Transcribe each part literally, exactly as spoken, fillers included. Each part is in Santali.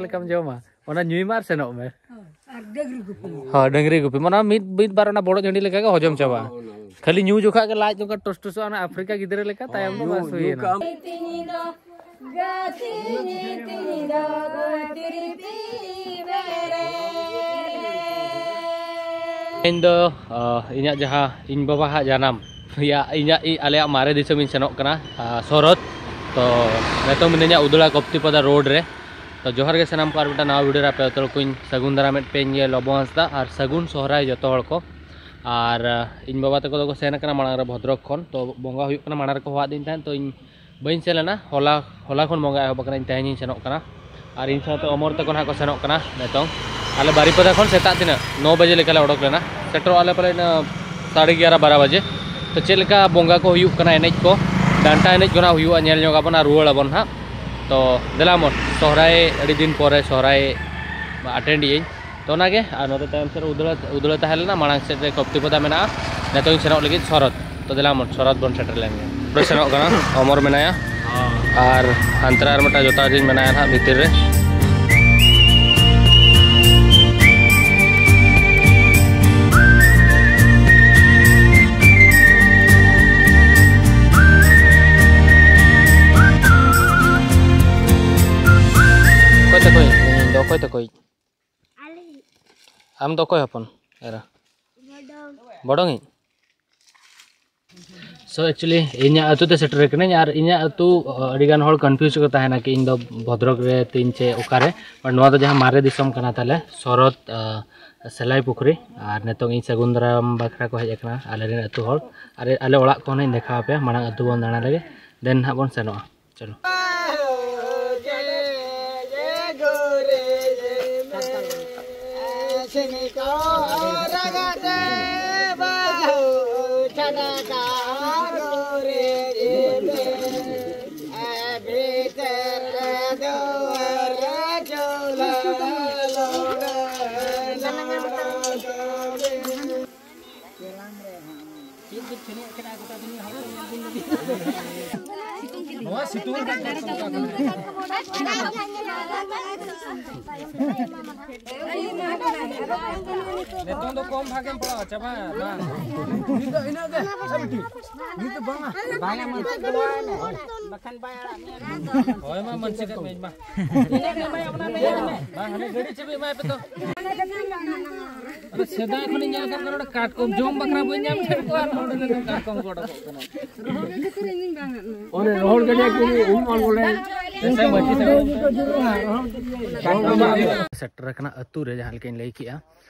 ᱞᱮᱠᱟᱢ ᱡᱚᱢᱟ, ᱚᱱᱟ ᱧᱩᱭ ᱢᱮ ᱟᱨ ᱥᱮᱱᱚᱜ ᱢᱮ᱾ ᱟᱨ ᱰᱟᱹᱝᱨᱤ ᱜᱩᱯᱤ᱾ ᱦᱳᱭ, ᱰᱟᱹᱝᱨᱤ ᱜᱩᱯᱤ, ᱢᱟᱱᱮ ᱢᱤᱫ, ᱢᱤᱫ ᱵᱟᱨ ᱚᱱᱟ ᱵᱚᱲᱚ ᱡᱷᱟᱹᱱᱰᱤ ᱞᱮᱠᱟ ᱜᱮ ᱦᱚᱡᱚᱢ ᱪᱟᱵᱟᱜᱼᱟ᱾ ᱠᱷᱟᱹᱞᱤ ᱧᱩ ᱡᱚᱠᱷᱟᱜ ᱜᱮ ᱞᱟᱡ ᱱᱚᱝᱠᱟ ᱴᱚᱥᱴᱚᱥᱚᱜᱼᱟ, ᱚᱱᱟ ᱟᱯᱷᱨᱤᱠᱟ ᱜᱤᱫᱽᱨᱟᱹ ᱞᱮᱠᱟ ᱛᱟᱭᱚᱢ ᱫᱚ ᱵᱟᱥ ᱦᱩᱭᱮᱱᱟ᱾ ᱤᱧ ᱫᱚ, ᱟᱦ, ᱤᱧᱟᱹᱜ ᱡᱟᱦᱟᱸ ᱤᱧ ᱵᱟᱵᱟ ᱦᱟᱜ ᱡᱟᱱᱟᱢ, ᱤᱭᱟᱹ, ᱤᱧᱟᱹᱜ, ᱤ-, ᱟᱞᱮᱭᱟᱜ ᱢᱟᱨᱮ ᱫᱤᱥᱚᱢ ᱤᱧ ᱥᱮᱱᱚᱜ ᱠᱟᱱᱟ, ᱟᱦ, ᱥᱚᱨᱚᱛ᱾ ᱛᱚ ᱱᱤᱛᱚᱝ ᱢᱤᱱᱟᱹᱧᱟ ᱩᱫᱽᱲᱟ ᱠᱚᱯᱛᱤᱯᱟᱫᱟ ᱨᱳᱰ ᱨᱮ᱾ ᱛᱚ ᱡᱚᱦᱟᱨ ᱜᱮ ᱥᱟᱱᱟᱢ ᱠᱚ, ᱟᱨ ᱢᱤᱫᱴᱟᱝ ᱱᱟᱣᱟ ᱵᱷᱤᱰᱤᱭᱳ ᱨᱮ ᱟᱯᱮ ᱡᱚᱛᱚ ᱦᱚᱲ ᱠᱚᱧ ᱥᱟᱹᱜᱩᱱ ᱫᱟᱨᱟᱢᱮᱫ ᱯᱮ, ᱤᱧ ᱜᱮ ᱞᱚᱵᱚ ᱦᱟᱸᱥᱫᱟ, ᱟᱨ ᱥᱟᱹᱜᱩᱱ ᱥᱚᱦᱨᱟᱭ ᱡᱚᱛᱚ ᱦᱚᱲ ᱠᱚ᱾ ᱟᱨ, ᱟᱦ, ᱤᱧ ᱵᱟᱵᱟ ᱛᱟᱠᱚ ᱫᱚᱠᱚ ᱥᱮᱱ ᱟᱠᱟᱱᱟ ᱢᱟᱲᱟᱝ ᱨᱮ ᱵᱷᱚᱫᱨᱚᱠ ᱠᱷᱚᱱ, ᱛᱚ ᱵᱚᱸᱜᱟ ᱦᱩᱭᱩᱜ ᱠᱟᱱᱟ, ᱢᱟᱲᱟᱝ ᱨᱮᱠᱚ ᱦᱚᱦᱚᱣᱟᱫᱤᱧ ᱛᱟᱦᱮᱸᱫ, ᱛᱚ ᱤᱧ ᱵᱟᱹᱧ ᱥᱮᱱ ᱞᱮᱱᱟ᱾ ᱦᱚᱞᱟ, ᱦᱚᱞᱟ ᱠᱷᱚᱱ ᱵᱚᱸᱜᱟ ᱮᱦᱚᱵ ᱟᱠᱟᱱᱟ, ᱤᱧ ᱛᱮᱦᱮᱧ ᱤᱧ ᱥᱮᱱᱚᱜ ᱠᱟᱱᱟ᱾ ᱟᱨ ᱤᱧ ᱥᱟᱶᱛᱮ ᱚᱢᱚᱨ ᱛᱟᱠᱚ ᱱᱟᱦᱟᱜ ᱠᱚ ᱥᱮᱱᱚᱜ ᱠᱟᱱᱟ ᱱᱤᱛᱚᱝ᱾ ᱟᱞᱮ ᱵᱟᱨᱤᱯᱟᱫᱟ ᱠᱷᱚᱱ ᱥᱮᱛᱟᱜ ᱛᱤᱱᱟᱹᱜ ᱱᱚ ᱵᱟᱡᱮ ᱞᱮᱠᱟᱞᱮ ᱚᱰᱚᱠ ᱞᱮᱱᱟ, ᱥᱮᱴᱮᱨᱚᱜ ᱟᱞᱮ ᱯᱟᱞᱮ ᱤᱱᱟᱹ ᱥᱟᱲᱮ ᱮᱜᱟᱨᱚ ᱵᱟᱨᱚ ᱵᱟᱡᱮ᱾ ᱛᱚ ᱪᱮᱫ ᱞᱮᱠᱟ ᱵᱚᱸᱜᱟ ᱠᱚ ᱦᱩᱭᱩᱜ ᱠᱟᱱᱟ, ᱮᱱᱮᱡ ᱠᱚ, ᱰᱟᱱᱴᱟ ᱮᱱᱮᱡ ᱠᱚ ᱱᱟᱦᱟᱜ ᱦᱩᱭᱩᱜᱼᱟ, ᱧᱮᱞ ᱧᱚᱜ ᱟᱵᱚᱱ ᱟᱨ ᱨᱩᱣᱟᱹᱲ ᱟᱵᱚᱱ ᱱᱟᱦᱟᱜ᱾ ᱛᱚ ᱫᱮᱞᱟ ᱢᱚᱱ, ᱥᱚᱦᱨᱟᱭ ᱟᱹᱰᱤ ᱫᱤᱱ ᱯᱚᱨᱮ ᱥᱚᱦᱨᱟᱭ ᱟᱴᱮᱱᱰ ᱮᱫ ᱟᱹᱧ᱾ ᱛᱚ ᱚᱱᱟᱜᱮ, ᱟᱨ ᱱᱚᱛᱮ ᱛᱟᱭᱚᱢ ᱥᱮᱫ ᱨᱮ ᱩᱫᱽᱲᱟ, ᱩᱫᱽᱲᱟ ᱛᱟᱦᱮᱸ ᱞᱮᱱᱟ, ᱢᱟᱲᱟᱝ ᱥᱮᱫ ᱨᱮ ᱠᱚᱯᱛᱤᱯᱟᱫᱟ ᱢᱮᱱᱟᱜᱼᱟ᱾ ᱱᱤᱛᱚᱝ ᱤᱧ ᱥᱮᱱᱚᱜ ᱞᱟᱹᱜᱤᱫ ᱥᱚᱨᱚᱛ᱾ ᱛᱚ ᱫᱮᱞᱟ ᱢᱚᱱ, ᱥᱚᱨᱚᱛ ᱵᱚᱱ ᱥᱮᱴᱮᱨ ᱞᱮᱱ ᱜᱮ᱾ ᱯᱩᱨᱟᱹ ᱥᱮᱱᱚᱜ ᱠᱟᱱᱟ, ᱚᱢᱚᱨ ᱢᱮᱱᱟᱭᱟ, ᱟᱨ ᱦᱟᱱᱛᱮ ᱨᱮ ᱟᱨ ᱢᱤᱫᱴᱟᱝ ᱡᱚᱴᱟᱣ ᱛᱤᱧ ᱢᱮᱱᱟᱭᱟ ᱱᱟᱦᱟᱜ ᱵᱷᱤᱛᱤᱨ ᱨᱮ᱾ ᱚᱠᱚᱭ ᱛᱟᱠᱚᱭ? ᱤᱧ ᱫᱚ ᱚᱠᱚᱭ ᱛᱟᱠᱚᱭ? ᱟᱢ ᱫᱚ ᱚᱠᱚᱭ ᱦᱚᱯᱚᱱ ᱮᱨᱟ? ᱵᱚᱰᱚᱝᱤᱡ? So actually ᱤᱧᱟᱹᱜ ᱟᱹᱛᱩ ᱛᱮ ᱥᱮᱴᱮᱨ ᱠᱟᱹᱱᱟᱹᱧ, ᱟᱨ ᱤᱧᱟᱹᱜ ᱟᱹᱛᱩ, ᱟᱹᱰᱤ ᱜᱟᱱ ᱦᱚᱲ confuse ᱠᱚ ᱛᱟᱦᱮᱱᱟ ᱠᱤ ᱤᱧ ᱫᱚ ᱵᱷᱚᱫᱨᱚᱠ ᱨᱮ ᱛᱤᱧ ᱪᱮ ᱚᱠᱟᱨᱮ, but ᱱᱚᱣᱟ ᱫᱚ ᱡᱟᱦᱟᱸ ᱢᱟᱨᱮ ᱫᱤᱥᱚᱢ ᱠᱟᱱᱟ ᱛᱟᱞᱮ, ᱥᱚᱨᱚᱛ, ᱥᱮᱞᱟᱭ ᱯᱩᱠᱷᱨᱤ᱾ ᱟᱨ ᱱᱤᱛᱚᱝ ᱤᱧ ᱥᱟᱹᱜᱩᱱ ᱫᱟᱨᱟᱢ ᱵᱟᱠᱷᱨᱟ ᱠᱚ ᱦᱮᱡ ᱟᱠᱟᱱᱟ ᱟᱞᱮ ᱨᱮᱱ ᱟᱹᱛᱩ ᱦᱚᱲ᱾ ᱟᱨ ᱟᱞᱮ ᱚᱲᱟᱜ ᱠᱚ ᱦᱚᱸᱧ ᱫᱮᱠᱷᱟᱣ ᱟᱯᱮᱭᱟ, ᱢᱟᱲᱟᱝ ᱟᱹᱛᱩ ᱵᱚᱱ ᱫᱟᱬᱟ ᱞᱮᱜᱮ, then ᱱᱟᱦᱟᱜ ᱵᱚᱱ ᱥᱮᱱᱚᱜᱼᱟ᱾ ᱪᱚᱞᱚ᱾ ᱱᱚᱣᱟ ᱥᱤᱛᱩᱝ ᱨᱮ ᱱᱤᱛᱚᱝ ᱫᱚ ᱠᱚᱢ ᱵᱷᱟᱜᱮᱢ ᱯᱟᱲᱟᱣᱟ, ᱪᱟᱵᱟ, ᱵᱟᱝ᱾ ᱱᱤᱛ ᱫᱚ ᱤᱱᱟᱹᱜ ᱜᱮ, ᱥᱟᱵᱤᱛᱤ᱾ ᱱᱤᱛ ᱫᱚ ᱵᱟᱝᱟ᱾ ᱵᱟᱝᱟ, ᱢᱟᱹᱪᱤ ᱫᱚ ᱵᱟᱝᱟ᱾ ᱵᱟᱠᱷᱟᱱ ᱵᱟᱭ ᱟᱲᱟᱜ ᱢᱮᱭᱟ᱾ ᱦᱳᱭ, ᱢᱟ ᱢᱟᱹᱪᱤ ᱠᱟᱜ ᱢᱮ, ᱢᱟ᱾ ᱤᱱᱟᱹᱜ ᱜᱮ ᱮᱢᱟᱭᱟ, ᱚᱱᱟ ᱞᱟᱹᱭ ᱢᱮ᱾ ᱢᱟ, ᱦᱟᱱᱮ ᱜᱟᱹᱰᱤ ᱪᱟᱹᱵᱤ ᱮᱢᱟᱭ ᱯᱮ ᱛᱚ᱾ ᱟᱨ ᱥᱮᱫᱟᱭ ᱠᱷᱚᱱᱤᱧ ᱧᱮᱞ ᱠᱟᱜ ᱠᱟᱱᱟ, ᱱᱚᱰᱮ ᱠᱟᱴᱠᱚᱢ ᱡᱚᱢ ᱵᱟᱠᱷᱨᱟ ᱵᱟᱹᱧ ᱧᱟᱢ ᱠᱮᱫ ᱠᱚᱣᱟ, ᱟᱨ ᱱᱚᱰᱮ ᱱᱤᱛᱚᱜ ᱠᱟᱴᱠᱚᱢ ᱠᱚ ᱚᱰᱚᱠᱚᱜ ᱠᱟᱱᱟ᱾ ᱚᱱᱮ ᱨᱚᱦᱚᱲ ᱜᱟᱹᱰᱭᱟᱹ ᱠᱚ ᱩᱢ ᱟᱬᱜᱚ ᱞᱮᱱ᱾ ᱥᱮᱴᱮᱨ ᱟᱠᱟᱱᱟ ᱟᱹᱛᱩ ᱨᱮ, ᱡᱟᱦᱟᱸ ᱞᱮᱠᱟᱧ ᱞᱟᱹᱭ ᱠᱮᱜᱼᱟ᱾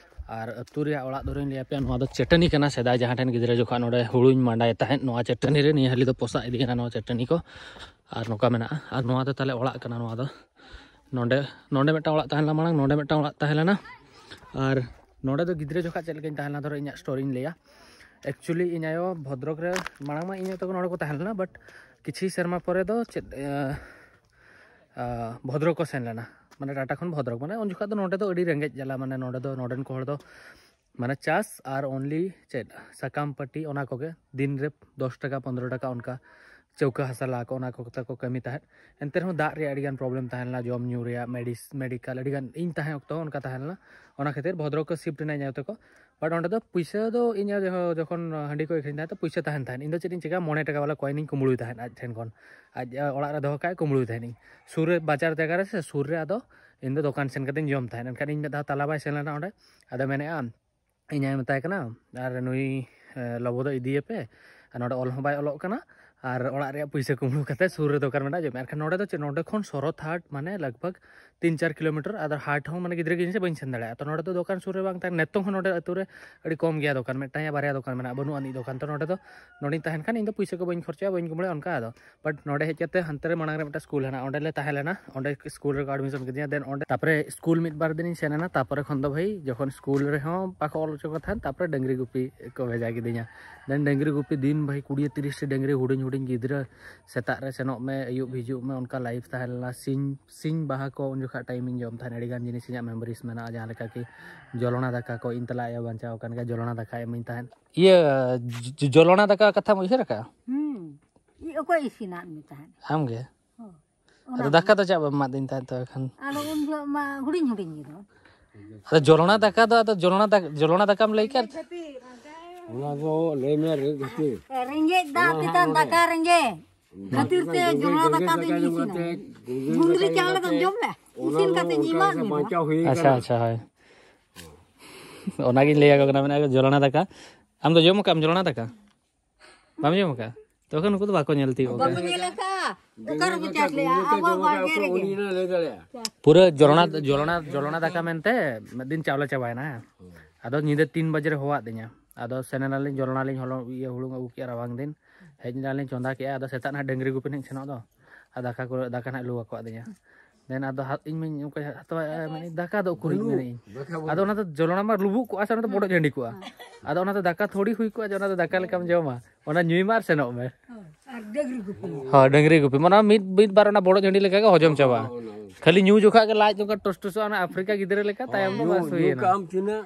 ᱟᱨ ᱟᱹᱛᱩ ᱨᱮᱭᱟᱜ ᱚᱲᱟᱜ ᱫᱚᱨᱮᱧ ᱞᱟᱹᱭ ᱟᱯᱮᱭᱟ, ᱱᱚᱣᱟ ᱫᱚ ᱪᱟᱹᱴᱟᱹᱱᱤ ᱠᱟᱱᱟ᱾ ᱥᱮᱫᱟᱭ ᱡᱟᱦᱟᱸ ᱴᱷᱮᱱ ᱜᱤᱫᱽᱨᱟᱹ ᱡᱚᱠᱷᱚᱱ ᱱᱚᱰᱮ ᱦᱩᱲᱩᱧ ᱢᱟᱸᱰᱟᱭᱮᱫ ᱛᱟᱦᱮᱸᱫ, ᱱᱚᱣᱟ ᱪᱟᱹᱴᱟᱹᱱᱤ ᱨᱮ ᱱᱤᱭᱟᱹ ᱦᱟᱹᱞᱤ ᱫᱚ ᱯᱚᱥᱟᱜ ᱤᱫᱤ ᱠᱟᱱᱟ ᱱᱚᱣᱟ ᱪᱟᱹᱴᱟᱹᱱᱤ ᱠᱚ᱾ ᱟᱨ ᱱᱚᱝᱠᱟ ᱢᱮᱱᱟᱜᱼᱟ᱾ ᱟᱨ ᱱᱚᱣᱟ ᱫᱚ ᱛᱟᱦᱞᱮ ᱚᱲᱟᱜ ᱠᱟᱱᱟ᱾ ᱱᱚᱣᱟ ᱫᱚ ᱱᱚᱰᱮ, ᱱᱚᱰᱮ ᱢᱤᱫᱴᱟᱝ ᱚᱲᱟᱜ ᱛᱟᱦᱮᱸ ᱞᱮᱱᱟ ᱢᱟᱲᱟᱝ, ᱱᱚᱰᱮ ᱢᱤᱫᱴᱟᱝ ᱚᱲᱟᱜ ᱛᱟᱦᱮᱸ ᱞᱮᱱᱟ᱾ ᱟᱨ ᱱᱚᱰᱮ ᱫᱚ ᱜᱤᱫᱽᱨᱟᱹ ᱡᱚᱠᱷᱟᱡ ᱪᱮᱫ ᱞᱮᱠᱟᱧ ᱛᱟᱦᱮᱸ ᱞᱮᱱᱟ, ᱫᱷᱚᱨᱚ ᱤᱧᱟᱹᱜ ᱥᱴᱳᱨᱤᱧ ᱞᱟᱹᱭᱟ᱾ ᱮᱠᱪᱩᱭᱮᱞᱤ ᱤᱧ ᱟᱭᱳ ᱵᱷᱚᱫᱨᱚᱠ ᱨᱮ, ᱢᱟᱲᱟᱝ ᱢᱟ ᱤᱧ ᱟᱭᱳ ᱛᱟᱠᱚ ᱱᱚᱰᱮ ᱠᱚ ᱛᱟᱦᱮᱸ ᱞᱮᱱᱟ, ᱵᱟᱴ ᱠᱤᱪᱷᱩ ᱥᱮᱨᱢᱟ ᱯᱚᱨᱮ ᱫᱚ ᱪᱮᱫ, ᱮ, ᱟ, ᱵᱷᱚᱫᱨᱚᱠ ᱠᱚ ᱥᱮᱱ ᱞᱮᱱᱟ, ᱢᱟᱱᱮ ᱴᱟᱴᱟ ᱠᱷᱚᱱ ᱵᱷᱚᱫᱨᱚᱠ, ᱢᱟᱱᱮ ᱩᱱ ᱡᱚᱠᱷᱟᱡ ᱫᱚ ᱱᱚᱰᱮ ᱫᱚ ᱟᱹᱰᱤ ᱨᱮᱸᱜᱮᱡ ᱡᱟᱞᱟ, ᱢᱟᱱᱮ ᱱᱚᱰᱮ ᱫᱚ, ᱱᱚᱰᱮᱱ ᱠᱚ ᱦᱚᱲ ᱫᱚ ᱢᱟᱱᱮ ᱪᱟᱥ ᱟᱨ only ᱪᱮᱫ ᱥᱟᱠᱟᱢ ᱯᱟᱹᱴᱤ, ᱚᱱᱟ ᱠᱚᱜᱮ ᱫᱤᱱ ᱨᱮ ᱫᱚᱥ ᱴᱟᱠᱟ, ᱯᱚᱱᱫᱽᱨᱚ ᱴᱟᱠᱟ ᱚᱱᱠᱟ ᱪᱟᱹᱣᱠᱟᱹ ᱦᱟᱥᱟ ᱞᱟ ᱠᱚ, ᱚᱱᱟ ᱠᱚᱛᱮ ᱠᱚ ᱠᱟᱹᱢᱤ ᱛᱟᱦᱮᱸᱫ᱾ ᱮᱱᱛᱮ ᱨᱮᱦᱚᱸ ᱫᱟᱜ ᱨᱮᱭᱟᱜ ᱟᱹᱰᱤ ᱜᱟᱱ ᱯᱨᱚᱵᱞᱮᱢ ᱛᱟᱦᱮᱸ ᱞᱮᱱᱟ, ᱡᱚᱢ ᱧᱩ ᱨᱮᱭᱟᱜ, ᱢᱮᱰᱤᱥ-, ᱢᱮᱰᱤᱠᱟᱞ, ᱟᱹᱰᱤ ᱜᱟᱱ ᱤᱧ ᱛᱟᱦᱮᱸ ᱚᱠᱛᱚ ᱦᱚᱸ ᱚᱱᱠᱟ ᱛᱟᱦᱮᱸ ᱞᱮᱱᱟ᱾ ᱚᱱᱟ ᱠᱷᱟᱹᱛᱤᱨ ᱵᱷᱚᱫᱨᱚᱠ ᱠᱚ ᱥᱤᱯᱴ ᱮᱱᱟ ᱤᱧ ᱟᱭᱳ ᱛᱟᱠᱚ᱾ ᱵᱟᱴ ᱚᱸᱰᱮ ᱫᱚ ᱯᱩᱭᱥᱟᱹ ᱫᱚ ᱤᱧ ᱟᱭᱳ ᱡᱚᱠᱷᱚᱱ, ᱡᱚᱠᱷᱚᱱ ᱦᱟᱺᱰᱤ ᱠᱚ ᱟᱹᱠᱷᱨᱤᱧ ᱛᱟᱦᱮᱸᱫ, ᱛᱚ ᱯᱩᱭᱥᱟᱹ ᱛᱟᱦᱮᱸᱱ ᱛᱟᱦᱮᱸᱫ᱾ ᱤᱧ ᱫᱚ ᱪᱮᱫ ᱤᱧ ᱪᱤᱠᱟᱹᱭᱟ, ᱢᱚᱬᱮ ᱴᱟᱠᱟ ᱵᱟᱞᱟ ᱠᱚᱭᱮᱱᱤᱧ ᱠᱩᱢᱵᱽᱲᱩᱭ ᱛᱟᱦᱮᱸᱫ ᱟᱡ ᱴᱷᱮᱱ ᱠᱷᱚᱱ᱾ ᱟᱡ, ᱟ, ᱚᱲᱟᱜ ᱨᱮ ᱫᱚᱦᱚ ᱠᱟᱜᱼᱟᱭ, ᱠᱩᱢᱵᱽᱲᱩᱭ ᱛᱟᱦᱮᱸᱫ ᱤᱧ᱾ ᱥᱩᱨ ᱨᱮ ᱵᱟᱡᱟᱨ ᱡᱟᱭᱜᱟ ᱨᱮ ᱥᱮ ᱥᱩᱨ ᱨᱮ ᱟᱫᱚ ᱤᱧ ᱫᱚ ᱫᱚᱠᱟᱱ ᱥᱮᱱ ᱠᱟᱛᱮᱧ ᱡᱚᱢ ᱛᱟᱦᱮᱸᱫ᱾ ᱮᱱᱠᱷᱟᱱ ᱤᱧ ᱢᱤᱫ ᱫᱷᱟᱣ ᱛᱟᱞᱟ ᱵᱟᱭ ᱥᱮᱱ ᱞᱮᱱᱟ ᱚᱸᱰᱮ, ᱟᱫᱚ ᱢᱮᱱᱮᱫᱼᱟ, ᱤᱧ ᱟᱭᱳ ᱢᱮᱛᱟᱭ ᱠᱟᱱᱟ, "ᱟᱨ ᱱᱩᱭ, ᱮ, ᱞᱚᱵᱚ ᱫᱚ ᱤᱫᱤᱭᱮᱯᱮ, ᱟᱨ ᱱᱚᱰᱮ ᱚᱞ ᱦᱚᱸ ᱵᱟᱭ ᱚᱞᱚᱜ ᱠᱟᱱᱟ, ᱟᱨ ᱚᱲᱟᱜ ᱨᱮᱭᱟᱜ ᱯᱩᱭᱥᱟᱹ ᱠᱩᱢᱵᱽᱲᱩ ᱠᱟᱛᱮ ᱥᱩᱨ ᱨᱮ ᱫᱚᱠᱟᱱ ᱢᱮᱱᱟᱜᱼᱟ, ᱡᱚᱢ ᱢᱮ᱾" ᱮᱱᱠᱷᱟᱱ ᱱᱚᱰᱮ ᱫᱚ ᱪᱮᱫ, ᱱᱚᱰᱮ ᱠᱷᱚᱱ ᱥᱚᱨᱚᱛ ᱦᱟᱴ ᱢᱟᱱᱮ ᱞᱟᱜᱽ ᱵᱷᱟᱜᱽ ᱛᱤᱱ ᱪᱟᱨ ᱠᱤᱞᱳᱢᱤᱴᱟᱨ, ᱟᱫᱚ ᱦᱟᱴ ᱦᱚᱸ ᱢᱟᱱᱮ ᱜᱤᱫᱽᱨᱟᱹ ᱜᱮ ᱤᱧ ᱥᱮ ᱵᱟᱹᱧ ᱥᱮᱱ ᱫᱟᱲᱮᱭᱟᱜᱼᱟ᱾ ᱛᱚ ᱱᱚᱰᱮ ᱫᱚ ᱫᱚᱠᱟᱱ ᱥᱩᱨ ᱨᱮ ᱵᱟᱝ ᱛᱟᱦᱮᱸ, ᱱᱤᱛᱚᱝ ᱦᱚᱸ ᱱᱚᱰᱮ ᱟᱹᱛᱩ ᱨᱮ ᱟᱹᱰᱤ ᱠᱚᱢ ᱜᱮᱭᱟ ᱫᱚᱠᱟᱱ, ᱢᱤᱫᱴᱟᱝ ᱭᱟ ᱵᱟᱨᱭᱟ ᱫᱚᱠᱟᱱ ᱢᱮᱱᱟᱜᱼᱟ, ᱵᱟᱹᱱᱩᱜ ᱟᱹᱱᱤᱡ ᱫᱚᱠᱟᱱ᱾ ᱛᱚ ᱱᱚᱰᱮ ᱫᱚ, ᱱᱚᱰᱮᱧ ᱛᱟᱦᱮᱱ ᱠᱷᱟᱱ ᱤᱧ ᱫᱚ ᱯᱩᱭᱥᱟᱹ ᱠᱚ ᱵᱟᱹᱧ ᱠᱷᱚᱨᱪᱟᱭᱟ, ᱵᱟᱹᱧ ᱠᱩᱢᱵᱽᱲᱩᱭᱟ ᱚᱱᱠᱟ᱾ ᱟᱫᱚ ᱵᱟᱴ ᱱᱚᱰᱮ ᱦᱮᱡ ᱠᱟᱛᱮ ᱦᱟᱱᱛᱮ ᱨᱮ ᱢᱟᱲᱟᱝ ᱨᱮ ᱢᱤᱫᱴᱟᱝ ᱥᱠᱩᱞ ᱦᱮᱱᱟᱜᱼᱟ, ᱚᱸᱰᱮ ᱞᱮ ᱛᱟᱦᱮᱸ ᱞᱮᱱᱟ, ᱚᱸᱰᱮ ᱥᱠᱩᱞ ᱨᱮᱠᱚ ᱮᱰᱢᱤᱥᱚᱱ ᱠᱤᱫᱤᱧᱟ᱾ ᱫᱮᱱ ᱚᱸᱰᱮ ᱛᱟᱨᱯᱚᱨᱮ ᱥᱠᱩᱞ ᱢᱤᱫ ᱵᱟᱨ ᱫᱤᱱᱤᱧ ᱥᱮᱱ ᱮᱱᱟ, ᱛᱟᱨᱯᱚᱨᱮ ᱠᱷᱚᱱ ᱫᱚ ᱵᱷᱟᱹᱭ ᱡᱚᱠᱷᱚᱱ ᱥᱠᱩᱞ ᱨᱮᱦᱚᱸ ᱵᱟᱠᱚ ᱚᱞ ᱦᱚᱪᱚ ᱠᱚ ᱛᱟᱦᱮᱸᱫ, ᱛᱟᱨᱯᱚᱨᱮ ᱰᱟᱹᱝᱨᱤ ᱜᱩᱯᱤ ᱠᱚ ᱵᱷᱮᱡᱟ ᱠᱤᱫᱤᱧᱟ᱾ ᱫᱮᱱ ᱰᱟᱹᱝᱨᱤ ᱜᱩᱯᱤ ᱫᱤᱱ ᱵᱷᱟᱹᱭ ᱠᱩᱲᱤ ᱛᱤᱨᱤᱥ ᱴᱤ ᱰᱟᱹᱝᱨᱤ, ᱦᱩᱰᱤᱧ ᱦᱩᱰᱤᱧ ᱜᱤᱫᱽᱨᱟᱹ, ᱥᱮᱛᱟᱜ ᱨᱮ ᱥᱮᱱᱚᱜ ᱢᱮ, ᱟᱹᱭᱩᱵ ᱦᱤᱡᱩᱜ ᱢᱮ, ᱚᱱᱠᱟ ᱞᱟᱭᱤᱯᱷ ᱛᱟᱦᱮᱸ ᱞᱮᱱᱟ᱾ ᱥᱤᱧ, ᱥᱤᱧ ᱵᱟᱦᱟ ᱠᱚ ᱩᱱ ᱡᱚᱠᱷᱟ ᱴᱟᱭᱤᱢ ᱤᱧ ᱡᱚᱢ ᱛᱟᱦᱮᱸᱫ, ᱟᱹᱰᱤ ᱜᱟᱱ ᱡᱤᱱᱤᱥ ᱤᱧᱟᱹᱜ ᱢᱮᱢᱳᱨᱤᱡᱽ ᱢᱮᱱᱟᱜᱼᱟ, ᱡᱟᱦᱟᱸ ᱞᱮᱠᱟ ᱠᱤ ᱡᱚᱞᱚᱱᱟ ᱫᱟᱠᱟ ᱠᱚ, ᱤᱧ ᱛᱟᱞᱟ ᱟᱭᱳ ᱵᱟᱧᱪᱟᱣ ᱟᱠᱟᱱ ᱜᱮᱭᱟ, ᱡᱚᱞᱚᱱᱟ ᱫᱟᱠᱟ ᱮᱢᱟᱹᱧ ᱛᱟᱦᱮᱸᱫ᱾ ᱤᱭᱟᱹ, ᱡᱚ-, ᱡᱚᱞᱚᱱᱟ ᱫᱟᱠᱟ ᱠᱟᱛᱷᱟᱢ ᱩᱭᱦᱟᱹᱨ ᱟᱠᱟᱫᱼᱟ? ᱦᱩᱸ᱾ ᱤ-, ᱚᱠᱚᱭ ᱤᱥᱤᱱᱟᱫ ᱢᱮ ᱛᱟᱦᱮᱸᱫ? ᱟᱢ ᱜᱮ? ᱦᱳᱭ᱾ ᱚᱱᱟ ᱟᱫᱚ ᱫᱟᱠᱟ ᱫᱚ ᱪᱮᱫ ᱵᱟᱢ ᱮᱢᱟᱫᱤᱧ ᱛᱟᱦᱮᱸᱫ ᱛᱚ ᱮᱠᱷᱟᱱ? ᱟᱫᱚ ᱩᱱ ᱡᱚᱦᱚᱜ ᱢᱟ ᱦᱩᱰᱤᱧ ᱦᱩᱰᱤᱧ ᱜᱮᱫᱚ᱾ ᱟᱫᱚ ᱡᱚᱞᱚᱱᱟ ᱫᱟᱠᱟ ᱫᱚ, ᱟᱫᱚ ᱡᱚᱞᱚᱱᱟ ᱫᱟᱠᱟ, ᱡᱚᱞᱚᱱᱟ ᱫᱟᱠᱟᱢ ᱞᱟᱹᱭ ᱠᱮᱫ? ᱚᱱᱟ ᱫᱚ ᱞᱟᱹᱭ ᱢᱮ, ᱨᱮᱸᱜᱮᱡ ᱠᱷᱟᱹᱛᱤᱨ᱾ ᱨᱮᱸᱜᱮᱡ ᱫᱟᱜ ᱚᱱᱟ ᱛᱮᱛᱟᱱ ᱦᱚᱸ ᱫᱟᱠᱟ ᱨᱮᱸᱜᱮᱡ ᱠᱷᱟᱹᱛᱤᱨ ᱛᱮ ᱡᱚᱞᱚᱱᱟ ᱫᱟᱠᱟ ᱫᱚᱧ ᱤᱥᱤᱱᱟ᱾ ᱜᱩᱸᱫᱽᱨᱤ ᱪᱟᱣᱞᱮ ᱫᱚᱢ ᱡᱚᱢ ᱞᱮ? ᱤᱥᱤᱱ ᱠᱟᱛᱮ ᱤᱧ ᱮᱢᱟᱫ ᱢᱮ ᱫᱚ᱾ ᱟᱪᱪᱷᱟ, ᱟᱪᱪᱷᱟ, ᱦᱳᱭ᱾ ᱚᱱᱟᱜᱤᱧ ᱞᱟᱹᱭ ᱟᱠᱚ ᱠᱟᱱᱟ, ᱢᱮᱱᱟ ᱠᱚ, "ᱡᱚᱞᱚᱱᱟ ᱫᱟᱠᱟ, ᱟᱢ ᱫᱚ ᱡᱚᱢ ᱟᱠᱟᱫ ᱟᱢ ᱡᱚᱞᱚᱱᱟ ᱫᱟᱠᱟ? ᱵᱟᱢ ᱡᱚᱢ ᱟᱠᱟᱫ?" ᱛᱚᱠᱷᱚᱱ ᱩᱱᱠᱩ ᱫᱚ ᱵᱟᱠᱚ ᱧᱮᱞ ᱛᱤᱭᱳᱜ ᱵᱟᱠᱚ ᱠᱟᱫᱟ᱾ ᱧᱮᱞ ᱟᱠᱟᱫ᱾ ᱚᱠᱟ ᱨᱮᱠᱚ ᱪᱟᱥ ᱞᱮᱜᱼᱟ? ᱟᱵᱚᱣᱟᱜ ᱵᱟᱲᱜᱮ ᱨᱮᱜᱮ᱾ ᱯᱩᱨᱟᱹ ᱡᱚᱞᱚᱱᱟ, ᱡᱚᱞᱚᱱᱟ, ᱡᱚᱞᱚᱱᱟ ᱫᱟᱠᱟ ᱢᱮᱱᱛᱮ ᱢᱤᱫ ᱫᱤᱱ ᱪᱟᱣᱞᱮ ᱪᱟᱵᱟᱭᱮᱱᱟ, ᱦᱮᱸ᱾ ᱟᱫᱚ ᱧᱤᱫᱟᱹ ᱛᱤᱱ ᱵᱟᱡᱮ ᱨᱮ ᱦᱚᱦᱚᱣᱟᱫ ᱫᱤᱧᱟ᱾ ᱟᱫᱚ ᱥᱮᱱ ᱮᱱᱟᱞᱤᱧ, ᱡᱚᱞᱚᱱᱟ ᱞᱤᱧ ᱦᱚᱞᱚᱝ, ᱤᱭᱟᱹ, ᱦᱩᱲᱩᱝ ᱟᱹᱜᱩ ᱠᱮᱜᱼᱟ ᱨᱟᱵᱟᱝ ᱫᱤᱱ᱾ ᱦᱮᱡ ᱮᱱᱟᱞᱤᱧ, ᱪᱚᱸᱫᱟ ᱠᱮᱜᱼᱟ᱾ ᱟᱫᱚ ᱥᱮᱛᱟᱜ ᱱᱟᱦᱟᱜ ᱰᱟᱹᱝᱨᱤ ᱜᱩᱯᱤ ᱱᱟᱦᱟᱜ ᱤᱧ ᱥᱮᱱᱚᱜ ᱫᱚ᱾ ᱟᱨ ᱫᱟᱠᱟ ᱠᱚ, ᱫᱟᱠᱟ ᱱᱟᱦᱟᱜ ᱞᱩ ᱟᱠᱚᱣᱟᱫ ᱫᱤᱧᱟ᱾ ᱫᱮᱱ ᱟᱫᱚ ᱦᱟ-, ᱤᱧ ᱢᱟᱧ ᱚᱱᱠᱟ ᱦᱟᱛᱟᱣᱟ, ᱢᱮᱱᱮᱫ, "ᱫᱟᱠᱟ ᱫᱚ ᱩᱠᱩᱨᱤᱧ?" ᱢᱮᱱᱮᱫ ᱤᱧ᱾ ᱫᱟᱠᱟ ᱵᱟᱹᱱᱩᱜ᱾ ᱟᱫᱚ ᱚᱱᱟ ᱫᱚ ᱡᱚᱞᱚᱱᱟ ᱢᱟ ᱞᱩᱵᱩᱜ ᱠᱚᱜᱼᱟ ᱥᱮ, ᱚᱱᱟ ᱫᱚ ᱵᱚᱰᱚᱡ ᱦᱟᱺᱰᱤ ᱠᱚᱜᱼᱟ᱾ ᱦᱮᱸ᱾ ᱟᱫᱚ ᱚᱱᱟ ᱫᱚ ᱫᱟᱠᱟ ᱛᱷᱚᱲᱤ ᱦᱩᱭ ᱠᱚᱜᱼᱟ ᱡᱮ ᱚᱱᱟ ᱫᱚ ᱫᱟᱠᱟ ᱞᱮᱠᱟᱢ ᱡᱚᱢᱟ, ᱚᱱᱟ ᱧᱩᱭ ᱢᱮ ᱟᱨ ᱥᱮᱱᱚᱜ ᱢᱮ᱾ ᱦᱳᱭ, ᱰᱟᱹᱝᱨᱤ ᱜᱩᱯᱤ᱾ ᱦᱳᱭ, ᱰᱟᱹᱝᱨᱤ ᱜᱩᱯᱤ᱾ ᱢᱟᱱᱮ ᱢᱤᱫ, ᱢᱤᱫ ᱵᱟᱨ ᱚᱱᱟ ᱵᱚᱰᱚᱡ ᱦᱟᱺᱰᱤ ᱞᱮᱠᱟ ᱜᱮ ᱦᱚᱡᱚᱢ ᱪᱟᱵᱟᱜᱼᱟ᱾ ᱦᱳᱭ, ᱦᱳᱭ᱾ ᱠᱷᱟᱹᱞᱤ ᱧᱩ ᱡᱚᱠᱷᱟᱜ ᱜᱮ ᱞᱟᱡ ᱱᱚᱝᱠᱟ ᱴᱚᱥ ᱴᱚᱥᱚᱜᱼᱟ, ᱚᱱᱟ ᱟᱯᱷᱨᱤᱠᱟ ᱜᱤᱫᱽᱨᱟᱹ ᱞᱮᱠᱟ, ᱛᱟᱭᱚᱢ ᱫᱚ ᱧᱩ, ᱵᱟᱥ ᱧᱩ ᱦᱩᱭᱮᱱᱟ᱾ ᱠᱟᱜ ᱟᱢ ᱛᱤᱱᱟᱹᱜ?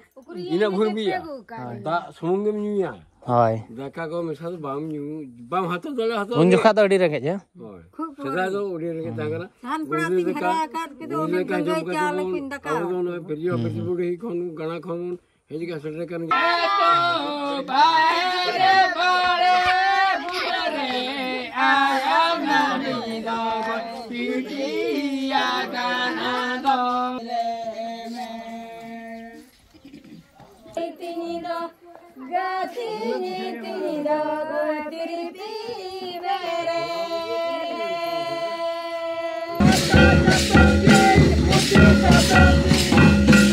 ᱤᱱᱟᱹ ᱵᱷᱳᱨ ᱵᱤᱭᱟ᱾ ᱦᱳᱭ᱾ ᱫᱟᱜ ᱥᱩᱢᱩᱝ ᱜᱮᱢ ᱧᱩᱭᱟ᱾ ᱦᱳᱭ᱾ ᱫᱟᱠᱟ ᱠᱚ ᱢᱮᱥᱟ ᱫᱚ ᱵᱟᱢ ᱧᱩ, ᱵᱟᱢ ᱦᱟᱛᱟᱣ ᱫᱟᱲᱮᱭᱟᱜᱼᱟ, ᱦᱟᱛᱟᱣ ᱩᱱ ᱜᱮ᱾ ᱡᱚᱠᱷᱟᱡ ᱫᱚ ᱟᱹᱰᱤ ᱨᱮᱸᱜᱮᱡ, ᱦᱮᱸ? ᱦᱳᱭ᱾ ᱠᱷᱩᱵ ᱥᱮᱫᱟᱭ ᱫᱚ ᱟᱹᱰᱤ ᱨᱮᱸᱜᱮᱡ ᱛᱟᱦᱮᱸ ᱠᱟᱱᱟ᱾ ᱥᱟᱱ ᱯᱮᱲᱟ ᱵᱩᱰᱷᱤ ᱛᱤᱧ ᱫᱟᱠᱟ, ᱦᱟᱨᱟ ᱟᱠᱟᱫ ᱯᱮ ᱫᱚ ᱵᱩᱰᱷᱤ ᱚᱱᱮ ᱫᱟᱠᱟ ᱡᱚᱢ ᱜᱟᱹᱭ ᱠᱟᱛᱮ ᱪᱟᱣᱞᱮ ᱵᱚᱱ, ᱠᱤᱱ ᱫᱟᱠᱟ ᱟᱵᱚ ᱫᱚ ᱟᱠᱟᱫ ᱱᱚᱜᱼᱚᱭ ᱠᱚᱣᱟ᱾ ᱯᱤᱨᱡᱤ ᱦᱩᱸ, ᱚᱯᱷᱤᱥ ᱦᱩᱸ᱾ ᱵᱩᱰᱷᱤ ᱠᱷᱚᱱ, ᱜᱟᱲᱟ ᱠᱷᱚᱱ ᱵᱚᱱ ᱦᱮᱡ ᱠᱟᱛᱮ ᱥᱮᱴᱮᱨ ᱠᱟᱱ ᱜᱮᱭᱟ᱾ ᱛᱤᱧ ᱫᱚ ᱜᱟᱹᱛᱷᱤ ᱛᱤᱧ ᱫᱚ ᱛᱤᱨᱯᱤ ᱢᱮᱨᱮ᱾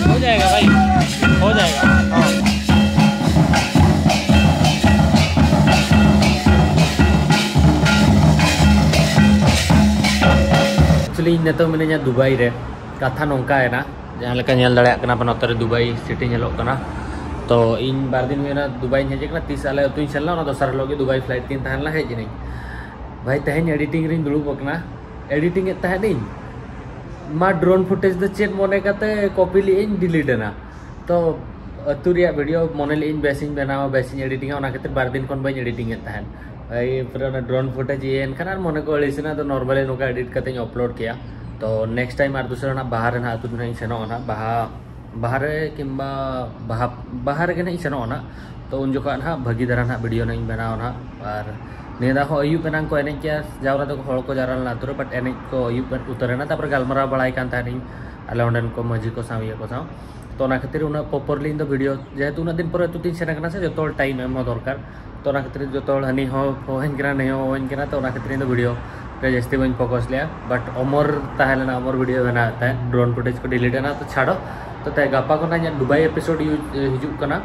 हो जाएगा भाई, हो जाएगा। हाँ। Actually, ᱤᱧ ᱱᱤᱛᱚᱜ ᱢᱤᱱᱟᱹᱧᱟ ᱫᱩᱵᱟᱭ ᱨᱮ᱾ ᱠᱟᱛᱷᱟ ᱱᱚᱝᱠᱟᱭᱮᱱᱟ, ᱡᱟᱦᱟᱸ ᱞᱮᱠᱟ ᱧᱮᱞ ᱫᱟᱲᱮᱭᱟᱜ ᱠᱟᱱᱟ ᱯᱮ, ᱱᱚᱛᱮ ᱨᱮ ᱫᱩᱵᱟᱭ ᱥᱤᱴᱤ ᱧᱮᱞᱚᱜ ᱠᱟᱱᱟ᱾ ᱛᱚ, ᱤᱧ ᱵᱟᱨ ᱫᱤᱱ ᱦᱩᱭᱱᱟ ᱫᱩᱵᱟᱭᱤᱧ ᱦᱮᱡ ᱟᱠᱟᱱᱟ᱾ ᱛᱤᱥ ᱟᱞᱮ ᱟᱹᱛᱩᱧ ᱥᱮᱱ ᱞᱮᱱᱟ, ᱚᱱᱟ ᱫᱚᱥᱟᱨ ᱦᱤᱞᱳᱜ ᱜᱮ ᱫᱩᱵᱟᱭ ᱯᱷᱞᱟᱭᱤᱴ ᱛᱤᱧ ᱛᱟᱦᱮᱸ ᱞᱮᱱᱟ, ᱦᱮᱡ ᱮᱱᱟᱹᱧ᱾ ᱵᱷᱟᱭ, ᱛᱮᱦᱮᱧ ᱮᱰᱤᱴᱤᱝ ᱨᱤᱧ ᱫᱩᱲᱩᱵ ᱟᱠᱟᱱᱟ, ᱮᱰᱤᱴᱤᱝ ᱮᱫ ᱛᱟᱦᱮᱸᱫ ᱤᱧ᱾ ᱢᱟ ᱰᱨᱳᱱ ᱯᱷᱩᱴᱮᱡᱽ ᱫᱚ ᱪᱮᱫ ᱢᱚᱱᱮ ᱠᱟᱛᱮ ᱠᱚᱯᱤ ᱞᱮᱫ ᱟᱹᱧ, ᱰᱤᱞᱤᱴ ᱮᱱᱟ᱾ ᱛᱚ ᱟᱹᱛᱩ ᱨᱮᱭᱟᱜ ᱵᱷᱤᱰᱤᱭᱳ ᱢᱚᱱᱮ ᱞᱮᱫ ᱟᱹᱧ ᱵᱮᱥ ᱤᱧ ᱵᱮᱱᱟᱣᱟ, ᱵᱮᱥ ᱤᱧ ᱮᱰᱤᱴᱤᱝᱟ, ᱚᱱᱟ ᱠᱷᱟᱹᱛᱤᱨ ᱵᱟᱨ ᱫᱤᱱ ᱠᱷᱚᱱ ᱵᱟᱹᱧ ᱮᱰᱤᱴᱤᱝ ᱮᱫ ᱛᱟᱦᱮᱸᱫ᱾ ᱮᱭ ᱯᱩᱨᱟᱹ ᱚᱱᱟ ᱰᱨᱳᱱ ᱯᱷᱩᱴᱮᱡᱽ ᱤᱭᱟᱹᱭᱮᱱ ᱠᱷᱟᱱ ᱟᱨ ᱢᱚᱱᱮ ᱠᱚ ᱟᱹᱲᱤᱥᱮᱱᱟ, ᱟᱫᱚ ᱱᱚᱨᱢᱟᱞᱤ ᱱᱚᱝᱠᱟ ᱮᱰᱤᱴ ᱠᱟᱛᱮᱧ ᱟᱯᱞᱳᱰ ᱠᱮᱭᱟ᱾ ᱛᱚ ᱱᱮᱠᱥᱴ ᱴᱟᱭᱤᱢ ᱟᱨ ᱫᱚᱥᱨᱟ ᱚᱱᱟ ᱵᱟᱦᱟ ᱨᱮ ᱱᱟᱦᱟᱜ ᱟᱹᱛᱩ ᱫᱚ ᱱᱟᱦᱟᱜ ᱤᱧ ᱥᱮᱱᱚᱜᱼᱟ ᱱᱟᱦᱟᱜ, ᱵᱟᱦᱟ ᱵᱟᱦᱟ ᱨᱮ ᱠᱤᱝᱵᱟ ᱵᱟᱦᱟ ᱵᱟᱦᱟ ᱨᱮᱜᱮ ᱱᱟᱦᱟᱜ ᱤᱧ ᱥᱮᱱᱚᱜᱼᱟ ᱱᱟᱦᱟᱜ᱾ ᱛᱚ ᱩᱱ ᱡᱚᱠᱷᱚᱱ ᱱᱟᱦᱟᱜ ᱵᱷᱟᱹᱜᱤ ᱫᱷᱟᱨᱟ ᱱᱟᱦᱟᱜ ᱵᱷᱤᱰᱤᱭᱳ ᱱᱟᱦᱟᱜ ᱤᱧ ᱵᱮᱱᱟᱣᱟ ᱱᱟᱦᱟᱜ᱾ ᱟᱨ ᱱᱤᱭᱟᱹ ᱫᱷᱟᱣ ᱦᱚᱸ ᱟᱹᱭᱩᱵ ᱮᱱᱟᱝ ᱠᱚ ᱮᱱᱮᱡ ᱠᱮᱜᱼᱟ, ᱡᱟᱣᱨᱟ ᱫᱚ ᱦᱚᱲ ᱠᱚ ᱡᱟᱣᱨᱟ ᱞᱮᱱᱟ ᱟᱹᱛᱩ ᱨᱮ, but ᱮᱱᱮᱡ ᱠᱚ ᱟᱹᱭᱩᱵ ᱩᱛᱟᱹᱨ ᱮᱱᱟ᱾ ᱛᱟᱨᱯᱚᱨᱮ ᱜᱟᱞᱢᱟᱨᱟᱣ ᱵᱟᱲᱟᱭ ᱠᱟᱱ ᱛᱟᱦᱮᱱᱤᱧ ᱟᱞᱮ ᱚᱸᱰᱮᱱ ᱠᱚ ᱢᱟᱹᱡᱷᱤ ᱠᱚ ᱥᱟᱶ, ᱤᱭᱟᱹ ᱠᱚ ᱥᱟᱶ᱾ ᱛᱚ ᱚᱱᱟ ᱠᱷᱟᱹᱛᱤᱨ ᱩᱱᱟᱹᱜ ᱯᱨᱚᱯᱟᱨᱞᱤ ᱤᱧ ᱫᱚ ᱵᱷᱤᱰᱤᱭᱳ, ᱡᱮᱦᱮᱛᱩ ᱩᱱᱟᱹᱜ ᱫᱤᱱ ᱯᱚᱨᱮ ᱟᱹᱛᱩ ᱛᱤᱧ ᱥᱮᱱ ᱟᱠᱟᱱᱟ ᱥᱮ, ᱡᱚᱛᱚ ᱦᱚᱲ ᱴᱟᱭᱤᱢ ᱮᱢ ᱦᱚᱸ ᱫᱚᱨᱠᱟᱨ᱾ ᱛᱚ ᱚᱱᱟ ᱠᱷᱟᱹᱛᱤᱨ ᱡᱚᱛᱚ ᱦᱚᱲ ᱦᱟᱹᱱᱤ ᱦᱚᱸ ᱦᱚᱦᱚᱧ ᱠᱟᱱᱟ, ᱱᱩᱭ ᱦᱚᱸ ᱦᱚᱦᱚᱧ ᱠᱟᱱᱟ᱾ ᱛᱚ ᱚᱱᱟ ᱠᱷᱟᱹᱛᱤᱨ ᱤᱧ ᱫᱚ ᱵᱷᱤᱰᱤᱭᱳ ᱨᱮ ᱡᱟᱹᱥᱛᱤ ᱵᱟᱹᱧ ᱯᱷᱳᱠᱟᱥ ᱞᱮᱜᱼᱟ᱾ But ᱚᱢᱚᱨ ᱛᱟᱦᱮᱸ ᱞᱮᱱᱟ, ᱚᱢᱚᱨ ᱵᱷᱤᱰᱤᱭᱳ ᱵᱮᱱᱟᱣᱮᱫ ᱛᱟᱦᱮᱸᱫ, ᱰᱨᱳᱱ ᱯᱷᱩᱴᱮᱡᱽ ᱠᱚ ᱰᱤᱞᱤᱴ ᱮᱱᱟ᱾ ᱛᱚ ᱪᱷᱟᱲᱚ, ᱛᱚ ᱛᱮ ᱜᱟᱯᱟ ᱠᱷᱚᱱᱟᱜ ᱤᱧᱟᱹᱜ ᱫᱩᱵᱟᱭ ᱮᱯᱤᱥᱳᱰ ᱦᱤᱡᱩᱜ ᱠᱟᱱᱟ᱾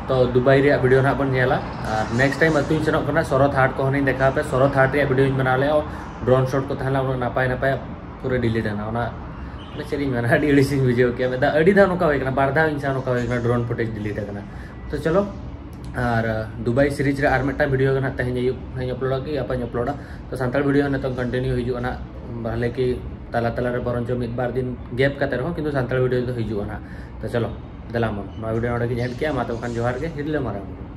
ᱛᱚ ᱫᱩᱵᱟᱭ ᱨᱮᱭᱟᱜ ᱵᱷᱤᱰᱤᱭᱳ ᱱᱟᱦᱟᱜ ᱵᱚᱱ ᱧᱮᱞᱟ᱾ ᱟᱨ ᱱᱮᱠᱥᱴ ᱴᱟᱭᱤᱢ ᱟᱹᱛᱩᱧ ᱥᱮᱱᱚᱜ ᱠᱟᱱᱟ, ᱥᱚᱨᱚᱛ ᱦᱟᱴ ᱠᱚᱦᱚᱸ ᱞᱤᱧ ᱫᱮᱠᱷᱟᱣ ᱟᱯᱮᱭᱟ᱾ ᱥᱚᱨᱚᱛ ᱦᱟᱴ ᱨᱮᱭᱟᱜ ᱵᱷᱤᱰᱤᱭᱳᱧ ᱵᱮᱱᱟᱣ ᱞᱮᱜᱼᱟ, ᱰᱨᱳᱱ ᱥᱚᱴ ᱠᱚ ᱛᱟᱦᱮᱸ ᱞᱮᱱᱟ, ᱩᱱᱟᱹᱜ ᱱᱟᱯᱟᱭ ᱱᱟᱯᱟᱭ, ᱯᱩᱨᱟᱹ ᱰᱤᱞᱤᱴ ᱮᱱᱟ᱾ ᱚᱱᱟ ᱢᱟᱱᱮ ᱪᱮᱫ ᱤᱧ ᱢᱮᱱᱟ, ᱟᱹᱰᱤ ᱟᱹᱲᱤᱥ ᱤᱧ ᱵᱩᱡᱷᱟᱹᱣ ᱠᱮᱜᱼᱟ᱾ ᱢᱤᱫ ᱫᱷᱟᱣ, ᱟᱹᱰᱤ ᱫᱷᱟᱣ ᱱᱚᱝᱠᱟ ᱦᱩᱭ ᱠᱟᱱᱟ, ᱵᱟᱨ ᱫᱷᱟᱣ ᱤᱧ ᱥᱟᱶ ᱱᱚᱝᱠᱟ ᱦᱩᱭ ᱠᱟᱱᱟ, ᱰᱨᱳᱱ ᱯᱷᱩᱴᱮᱡᱽ ᱰᱤᱞᱤᱴ ᱟᱠᱟᱱᱟ᱾ ᱛᱚ ᱪᱚᱞᱚ, ᱟᱨ ᱫᱩᱵᱟᱭ ᱥᱤᱨᱤᱡᱽ ᱨᱮ ᱟᱨ ᱢᱤᱫᱴᱟᱝ ᱵᱷᱤᱰᱤᱭᱳ ᱜᱮ ᱱᱟᱦᱟᱜ ᱛᱮᱦᱮᱧ ᱟᱹᱭᱩᱵ ᱱᱟᱦᱟᱜ ᱤᱧ ᱟᱯᱞᱳᱰᱟ ᱠᱤ ᱜᱟᱯᱟᱧ ᱟᱯᱞᱳᱰᱟ᱾ ᱛᱚ ᱥᱟᱱᱛᱟᱲ ᱵᱷᱤᱰᱤᱭᱳ ᱱᱤᱛᱚᱝ ᱠᱚᱱᱴᱤᱱᱤᱭᱩ ᱦᱤᱡᱩᱜᱼᱟ ᱱᱟᱦᱟᱜ, ᱵᱷᱟᱞᱮ ᱠᱤ ᱛᱟᱞᱟ ᱛᱟᱞᱟ ᱨᱮ ᱵᱚᱨᱚᱱᱪᱚ ᱢᱤᱫ ᱵᱟᱨ ᱫᱤᱱ ᱜᱮᱯ ᱠᱟᱛᱮ ᱨᱮᱦᱚᱸ, ᱠᱤᱱᱛᱩ ᱥᱟᱱᱛᱟᱲ ᱵᱷᱤᱰᱤᱭᱳ ᱫᱚ ᱦᱤᱡᱩᱜᱼᱟ ᱱᱟᱦᱟᱜ᱾ ᱛᱚ ᱪᱚᱞᱚ, ᱫᱮᱞᱟ ᱢᱟ, ᱱᱚᱣᱟ ᱵᱷᱤᱰᱤᱭᱳ ᱱᱚᱰᱮ ᱜᱤᱧ ᱮᱱᱰ ᱠᱮᱜᱼᱟ᱾ ᱢᱟ ᱛᱚᱵᱮ ᱠᱷᱟᱱ ᱡᱚᱦᱟᱨ ᱜᱮ, ᱦᱤᱨᱞᱟᱹ ᱢᱟᱨᱟᱝ ᱵᱩᱨᱩ᱾